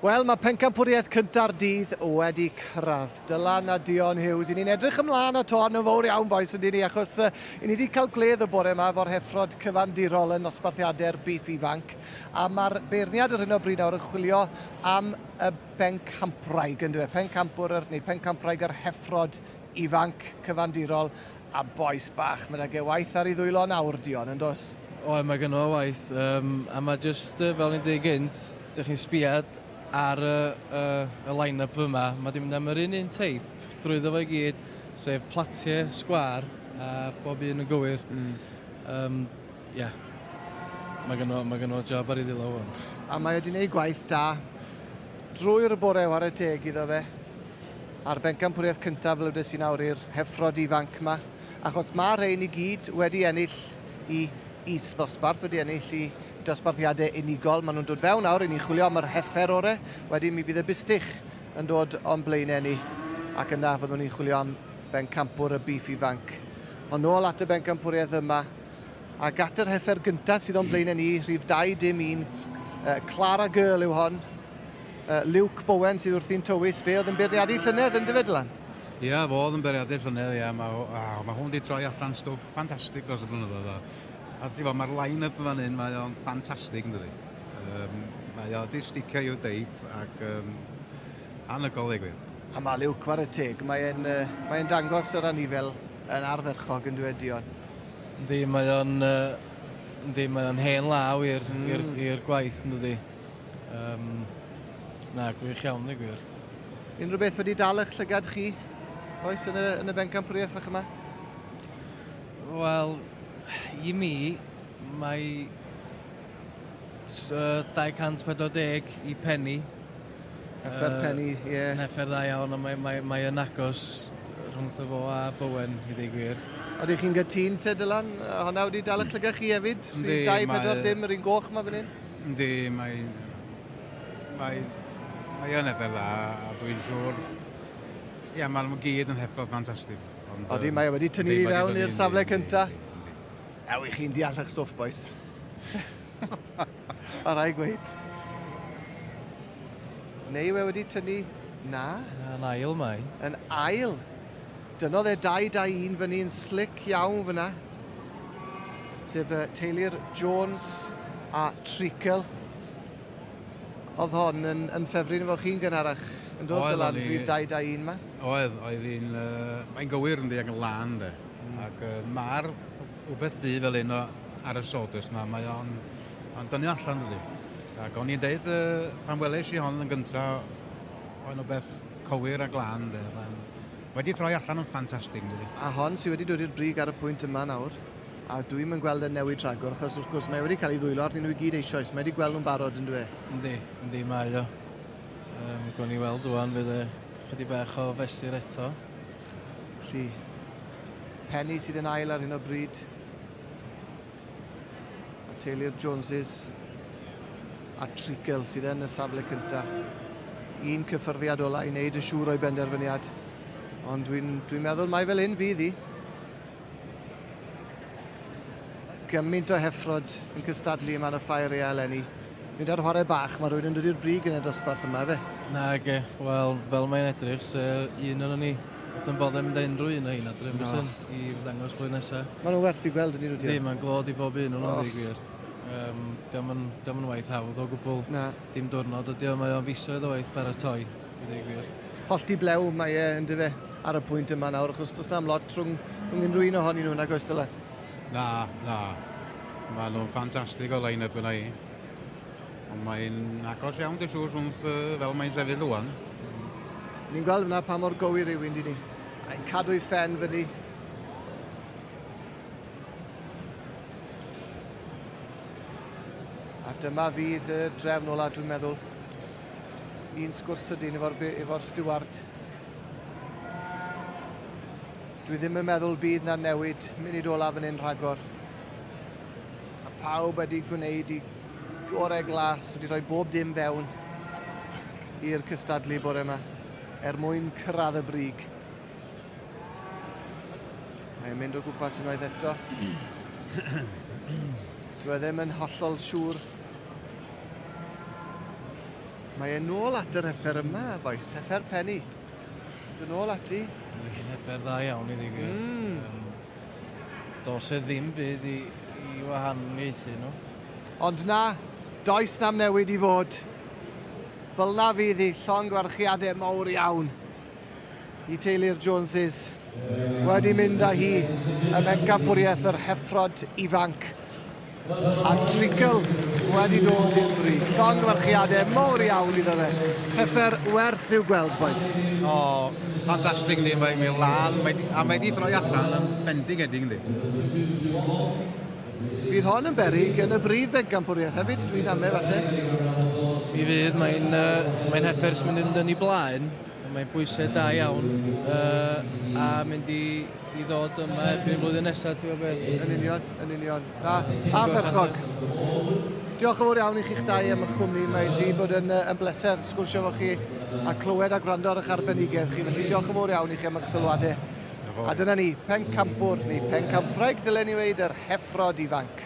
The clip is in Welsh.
Wel, mae pencampwriaeth cynta'r dydd wedi cyrraedd. Dylan a Dion Hughes, i ni'n edrych ymlaen at hon yn fawr iawn, bois, yn ni, achos i ni wedi cael gwledd y bore yma efo'r heffrod cyfandirol yn nosbarthiadau'r biff ifanc, a mae'r beirniad ar hyn o bryd nawr yn chwilio am y bencampwraig, yn dweud, pencampwr, neu pencampwraig yr heffrod ifanc cyfandirol, a bois bach, mae yna waith ar ei ddwylo nawr, Dion, yn dos? O, mae gynno fo waith, a mae jyst, fel ni'n dweud gynt, dych chi'n sbiad ar y line-up fyma, mae di mynd am yr un un teip drwyddo fo i gyd, sef platiau sgwâr a bob un yn gywir. Ia, mae gynno, mae gynno fo job ar ei ddwylo ŵan. A mae wedi gwneud gwaith da drwy'r bore, whare teg iddo fe. A'r bencampwriaeth cyntaf, fel wedes i nawr, i'r heffrod ifanc yma. Achos mae rhain i gyd wedi ennill i is-ddosbarth, wedi ennill i dosbarthiadau unigol. Maen nhw'n dod fewn nawr, i ni'n chwilio am yr heffer ore. Wedyn mi fydd y bustych yn dod o'n blaenau ni. Ac yna fyddwn ni'n chwilio am bencampwr y biff ifanc. Ond nôl at y bencampwriaeth yma, ac at yr heffer gyntaf sydd o'n blaenau ni, rhif 2 dim 1, Clara Girl yw hon. Luke Bowen sydd wrthi'n tywys, fe oedd yn beirniadu llynedd yn dyfe, Dylan? Ie, yeah, fo oedd yn beirniadu llynedd, ie. Yeah. Mae hwn wedi troi allan stwff ffantastig dros y blynyddoedd. A ti'n fawr, mae'r line-up yn fan hyn, mae o'n ffantastig yn dydi. Mae o wedi sticio i'w deip ac anhygoel i gwir. A mae Luke, chwarae teg, mae'n mae dangos yr anifel yn ardderchog yn dweud Dion. Yndi, mae o'n yndi, mae o'n hen law i'r i'r gwaith yn dydi. Na, gwych iawn, dweud gwir. Unrhyw beth wedi dal eich llygad chi, oes, yn y bencampwriaeth fach yma? Wel, i mi, mae 240 i Penny. Heffer Penny, ie. Yeah. Heffer dda iawn, ond mae yn agos rhwngtho fo a Bowen, i ddweud gwir. Ydych chi'n gytûn te, Dylan? Honna wedi dal eich llygad chi hefyd? Yndi. 240, yr un goch yma fan hyn? Yndi, mae yn heffer dda, a dwi'n siŵr... Ie, maen nhw gyd yn heffrod ffantastig. Odi, mae wedi tynnu i fewn i'r safle cynta. Ew, i chi'n deall eich stwff, boys. Mae rhaid gweud. Neu we wedi tynnu... Na. Yn ail mae. Yn ail. Dynodd e 2-2-1 fyny yn slick iawn fyna. Sef teulu'r Jones a Treacle. Oedd hon yn ffefryn efo chi'n gynharach yn dod, Dylan, rhif 2-2-1 ma? Oedd, oedd hi'n... Mae'n gywir yndi ac yn lân, de. Ac mae'r wbeth du fel un o ar y sawdust ma, mae o'n dynnu allan, dydi. Ac o'n i'n deud, pan weles i hon yn gyntaf, oedd nhw beth cywir a glân, de. Wedi troi allan yn ffantastig, dydi. A hon sydd wedi dod i'r brig ar y pwynt yma nawr, a dwi'm yn gweld e'n newid rhagor, achos wrth gwrs mae wedi cael ei ddwylo arnyn nhw i gyd eisoes, mae wedi gweld nhw'n barod yn dwe. Yndi, yndi mae o. Gwn i weld ŵan fydd e chydig bach o fesur eto. Felly, Penny sydd yn ail ar hyn o bryd. A teulu'r Joneses a Treacle sydd yn y safle cyntaf. Un cyffyrddiad ola i wneud yn siŵr o'i benderfyniad. Ond dwi'n dwi meddwl mai fel hyn fydd hi. Gymaint o heffrod yn cystadlu yma yn y ffair ea eleni. Nid ar chwarae bach, mae rhywun yn dod i'r brig yn y dosbarth yma, fe? Nage, wel, fel mae'n edrych, se un o'n ni wrth yn boddau mynd â unrhyw un o hein adre, fysen, i ddangos flwyddyn nesaf. Maen nhw'n werth i gweld yn nhw, Yndi, mae'n glod i bob un o'n nhw, oh. gwir. Dio'm yn waith hawdd o gwbl. Na. Dim diwrnod ydi o, mae o'n fisoedd o waith paratoi, i ddweud gwir. Hollti blew mae e, yndyfe, ar y pwynt yma nawr, achos does na'm lot rhwng unrhyw un ohonyn nhw, nag oes, Dylan? Na, na. Maen nhw'n ffantastig o line-up yna i. Ond mae'n agos iawn, dwi'n siŵr, rhwng fel mae'n sefyll rŵan. Ni'n gweld fyna pa mor gywir yw un, ni. Mae'n cadw ei phen fyny. A dyma fydd y drefn ola, dwi'n meddwl. Un sgwrs sydyn efo'r efo steward. Dwi ddim yn meddwl bydd na newid munud ola fan hyn rhagor. A pawb wedi gwneud i gorau glas, wedi rhoi bob dim fewn i'r cystadlu bore yma, er mwyn cyrraedd y brig. Mae'n mynd o gwmpas unwaith eto. Dwi e ddim yn hollol siŵr. Mae e nôl at yr heffer yma, bois, heffer Penny. Dyn nôl ati. Mae'n heffer dda iawn i ddweud gwir. Does e ddim byd i, i wahaniaethu nhw. Ond na, does na'm newid i fod. Fel na fydd hi llongyfarchiadau mawr iawn i teulu'r Joneses wedi mynd â hi ym mhencampwriaeth yr heffrod ifanc. A Trickle wedi dod i'r brig. Llongyfarchiadau mawr iawn iddo fe. Heffer werth i'w gweld, bois. O, ffantastig ni, mae'n mynd lan, mae, a mae di throi allan yn bendigedig yndi. Bydd hon yn berig yn y brif bencampwriaeth hefyd, dwi'n ame falle. Mi fydd, mae'n uh, mae heffer sy'n mynd yn ei blaen, mae'n bwysau da iawn, uh, a mynd i, i ddod yma erbyn blwyddyn nesaf, ti'n gwybod beth? Yn union, yn union. Na, ardderchog. Diolch yn fawr iawn i chi'ch dau am eich cwmni. Mae di bod yn, yn bleser sgwrsio efo chi a clywed a gwrando ar eich arbenigedd chi. Felly diolch yn fawr iawn i chi am eich sylwadau. A dyna ni, pencampwr, neu pencampwraig dylen ni weud, yr heffrod ifanc.